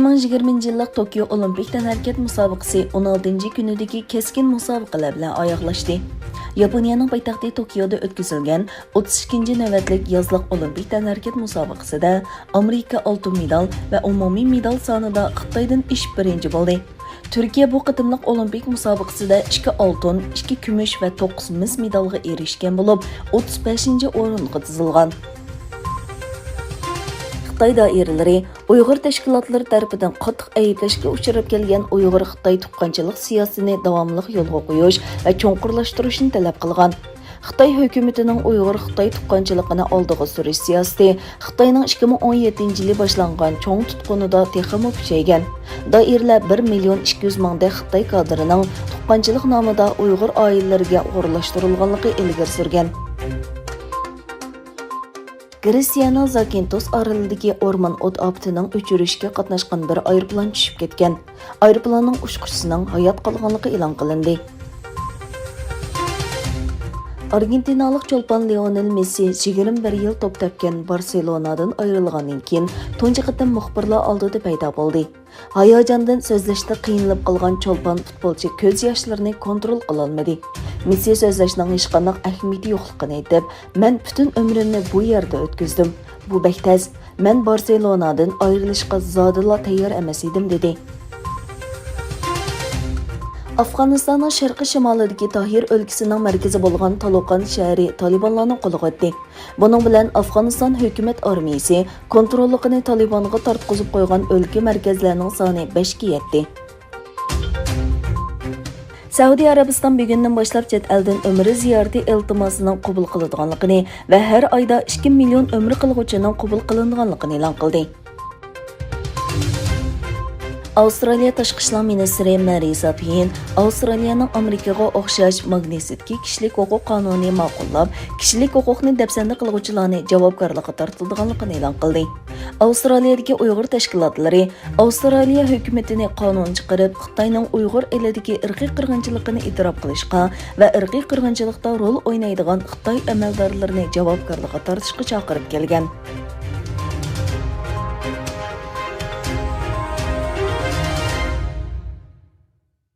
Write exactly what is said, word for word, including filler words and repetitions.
ئىككى مىڭ يىگىرمىنچى يىللىق توكيو ئولىمپىك تەنھەرىكەت مۇسابىقىسى ئون ئالتىنچى كۈنىدىكى كەسكىن مۇسابىقىلەر بىلەن ئاياغلاشتى. ياپونىيەنىڭ پايتەختى توكيودا ئۆتكۈزۈلگەن ئوتتۇز ئىككىنچى نۆۋەتلىك يازلىق ئولىمپىك تەنھەرىكەت مۇسابىقىسىدە ئامېرىكا ئالتۇن مېدال ۋە ئومۇمىي مېدال سانىدا خىتايدىن ئېشىپ بىرىنچى بولدى. تۈركىيە بۇ قېتىملىق ئولىمپىك مۇسابىقىسىدە ئىككى ئالتۇن، ئىككى كۈمۈش ۋە توققۇز مىس مېدالغا ئېرىشكەن بولۇپ، ئوتتۇز بەشىنچى ئورۇنغا تىزىلغان. خىتاي دائىرىلىرى ئۇيغۇر تەشكىلاتلىرى تەرىپىدىن قاتتىق ئەيىبلەشكە ئۇچراپ كەلگەن ئۇيغۇر-خىتاي تۇغقانچىلىق سىياسىتىنى داۋاملىق يولغا قويۇش ۋە چوڭقۇرلاشتۇرۇشنى تەلەپ قىلغان. خىتاي ھۆكۈمىتىنىڭ ئۇيغۇر-خىتاي تۇغقانچىلىقىنى ئالدىغا سۈرۈش سىياسىتى خىتاينىڭ ئىككى مىڭ ئون يەتتىنچى يىلى باشلانغان چوڭ تۇتقۇنىدا تېخىمۇ كۈچەيگەن. دائىرىلەر بىر مىليون ئىككى يۈز مىڭدەك خىتاي كادىرىنىڭ تۇغقانچىلىق نامىدا ئۇيغۇر ئائىلىلىرىگە ئورۇنلاشتۇرۇلغانلىقى ئىلگىرى سۈرگەن. گرېتسىيەنىڭ زاكىنتوس ئارىلىدىكى ئورمان ئوت ئاپىتىنىڭ ئۆچۈرۈشكە قاتناشقان بىر ئايروپىلان چۈشۈپ كەتكەن. ئايروپىلاننىڭ ئۇچقۇچىسىنىڭ ھايات قالغانلىقى ئېلان قىلىندى. ئارگېنتىنالىق چولپان لىئونېل مېسسى يىگىرمە بىر يىل توپ تەپكەن بارسېلونادىن ئايرىلغاندىن كېيىن تۇنجى قېتىم مۇخبىرلار ئالدىدا پەيدا بولدى. ھاياجاندىن سۆزلەشتە قىينىلىپ قالغان چولپان پۇتبولچى كۆز ياشلىرىنى كونترول قىلالمىدى. مېسسى سۆزلەشنىڭ ھېچقانداق ئەھمىيىتى يوقلۇقىنى ئېيتىپ، مەن پۈتۈن ئۆمرۈمنى بۇ يەردە ئۆتكۈزدۈم. بۇ بەك تەس. مەن بارسېلونادىن ئايرىلىشقا زادىلا تەييار ئەمەس ئىدىم، دېدى. ئافغانىستاننىڭ شەرقىي شىمالىدىكى تاھىر ئۆلكىسىنىڭ مەركىزى بولغان تالوقان شەھىرى تالىبانلارنىڭ قولىغا ئۆتتى. بۇنىڭ بىلەن ئافغانىستان ھۆكۈمەت ئارمىيىسى كونتروللۇقىنى تالىبانغا تارتقۇزۇپ قويغان ئۆلكە مەركەزلەرنىڭ سانى بەشكە يەتتى. سەئۇدى ئەرەبىستان بۈگۈندىن باشلاپ چەت ئەلدىن ئۆمرە زىيارىتى ئىلتىماسىنىڭ قوبۇل قىلىدىغانلىقىنى ۋە ھەر ئايدا ئىككى مىليون ئۆمرە قىلغۇچىنىڭ قوبۇل قىلىنىدىغانلىقىنى ئېلان قىلدى. ئاۋسترالىيە تاشقى ئىشلار مىنىستىرى مەرىسا پېيىن ئاۋسترالىيەنىڭ ئامېرىكىغا ئوخشاش ماگنىتسكىي كىشىلىك ھوقۇق قانۇنى ماقۇللاپ، كىشىلىك ھوقۇقنى دەپسەندە قىلغۇچىلارنى جاۋابكارلىققا تارتىدىغانلىقىنى ئېلان قىلدى. ئاۋسترالىيەدىكى ئۇيغۇر تەشكىلاتلىرى ئاۋسترالىيە ھۆكۈمىتىنى قانۇن چىقىرىپ، خىتاينىڭ ئۇيغۇر ئېلىدىكى ئىرقىي قىرغىنچىلىقىنى ئېتىراپ قىلىشقا ۋە ئىرقىي قىرغىنچىلىقتا رول ئوينايدىغان خىتاي ئەمەلدارلىرىنى جاۋابكارلىققا تارتىشقا چاقىرىپ كەلگەن.